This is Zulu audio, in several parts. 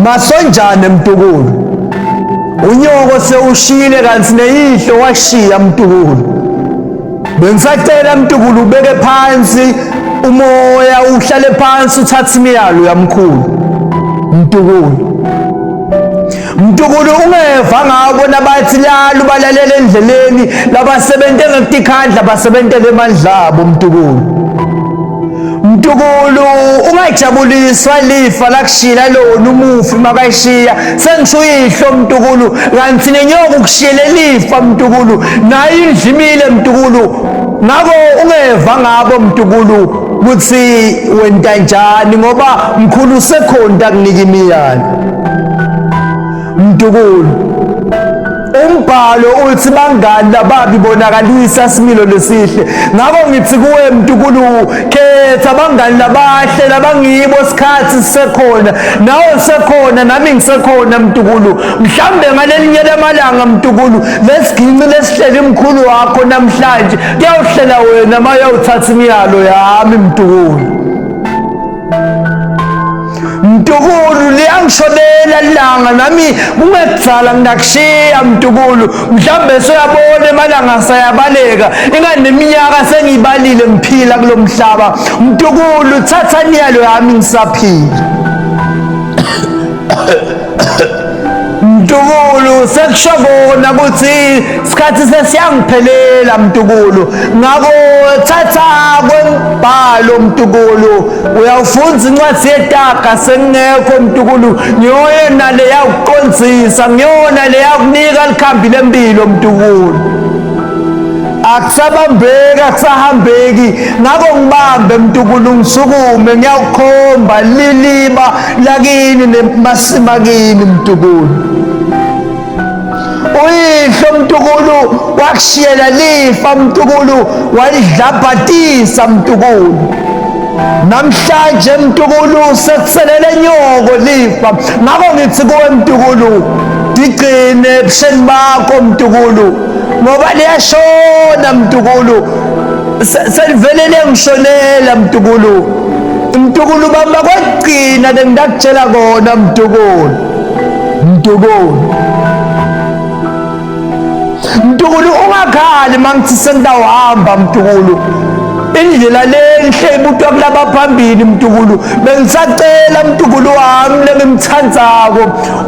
Masonjane mtukulu, unyoko sewushiyile kanti neyihlo washiya mtukulu. Bengisacela mtukulu ubeke phansi umoya, uhlale phansi uthathe imiyalo yamkhulu mtukulu. Mtukulu ungeva ngabo nabathi lalo balalela endleleni labasebente ngekutikhandla basebentele emandla abo mtukulu. Mtukulu ungajabuliswa lifa lakushila lona umufi makashiya sengisho uyihlo mtukulu kanti nenyoka ukushiyele lifa mtukulu nayo indlimile mtukulu ngakho ungeva ngabo mtukulu ukuthi wenta njani ngoba mkhulu sekhona kunika imiyalo. Mtukulu umbhalo uthi bangani lababi bonakalisa similo lesihle ngakho ngithi kuwe mtukulu khetha abangani labahle labangibo sikhathi sisekhona nawe usekhona nami ngisekhona mtukulu mhlawumbe ngalelinye lamalanga mtukulu lesiginci lesihleli mkhulu wakho namhlanje kuyawuhlela wena uma uyawuthatha imiyalo yami mtukulu. Mtukulu liyangishonela ilanga nami kungekudzala nginakushiya mtukulu mhlawumbe soyabona emalanga sayabaleka ingani neminyaka sengiyibalile ngiphila kulo mhlaba mtukulu thatha niyalo yami ngisaphila. Mtukulu sekusho kona ukuthi sikhathi sesiyangiphelela mtukulu ngakho thatha kwembhalo mtukulu uyawufunza incwadi yetaga sengingekho mtukulu ngiyona leyakuqonzisa ngiyona leyakunika likhambi lempilo mtukulu akusabambeki akusahambeki ngakho ngibambe mtukulu ngisukume ngiyawukhomba liliba lakini nemasima kini mtukulu. Uyihlo mtukulu wakushiyela lifa mtukulu, walidlabhatisa mtukulu. Namhlanje mtukulu sekuselele nyoko lifa. Ngakho ngithi kuwe mtukulu, digcine ebusheni bakho mtukulu, ngoba liyashona mtukulu. Selivele liyangishonela mtukulu. Mtukulu bamba kwekugcina lengidakutshela kona mtukulu. Mtukulu. Mtukulu ungakhali mangithi sengitawuhamba mtukulu. Indlela lenhle ibutwa kulaba phambili mtukulu. Bengisacela mtukulu wami lengimthandzako.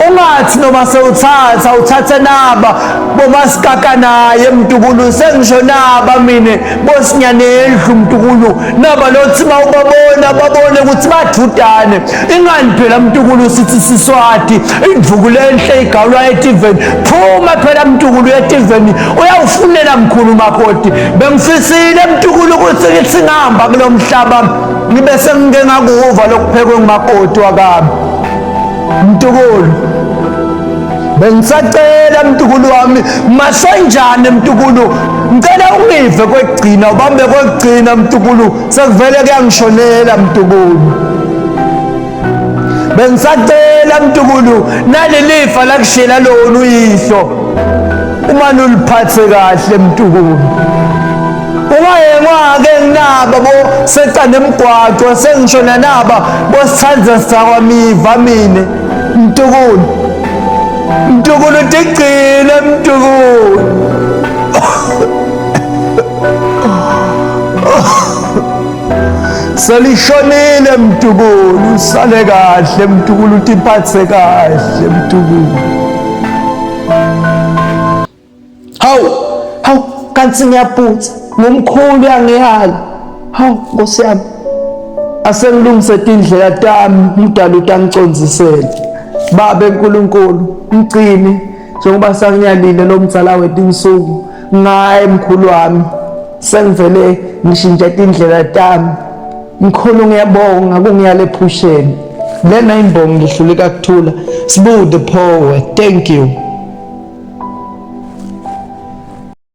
Ungathi noma sewuthatha uthathe naba bomasikaka naye mtukulu sengisho naba mina bosinyanendlu mtukulu naba lothi mawubabona babone ukuthi badudane ingani phela mtukulu sithi siswati indvuku lenhle igawulwa etiveni phuma phela mtukulu etiveni uyawufunela mkhulu makoti bengifisile mtukulu ukuthi ngithi ngihamba kulo mhlaba ngibe sengike ngakuva lokuphekwe ngumakoti wakami mtukulu bengisacela mtukulu wami masenjani mtukulu ngicela ungive kwekugcina ubambe kwekugcina mtukulu sekuvele kuyangishonela mtukulu bengisacela mtukulu nalelifa lakushiyela lona uyihlo uma nuliphathe kahle mtukulu ungayengwa-ke nginaba bo seca nemgwaco sengisho nanaba bosithanza sakwamiva mina mtukulu mtukulu tigcine mtukulu. Selishonile mtukulu, usale kahle mtukulu, utiphathe kahle mtukulu. Hawu, hawu kanti ngiyabhutha ngomkhulu uyangiyala. Hawu Nkosi yami. Asengilungise tindlela tami umdala utangicondzisele. Babe uNkulunkulu, mgcine njengoba sangiyalile lo mdzala wetinsuku ngaye mkhulu wami sengivele ngishintshe tindlela tami. Mkhulu ngiyabonga kungiyale ephusheni. Lena imbongi ngihluleka kuthula. Sibu the poet. Thank you.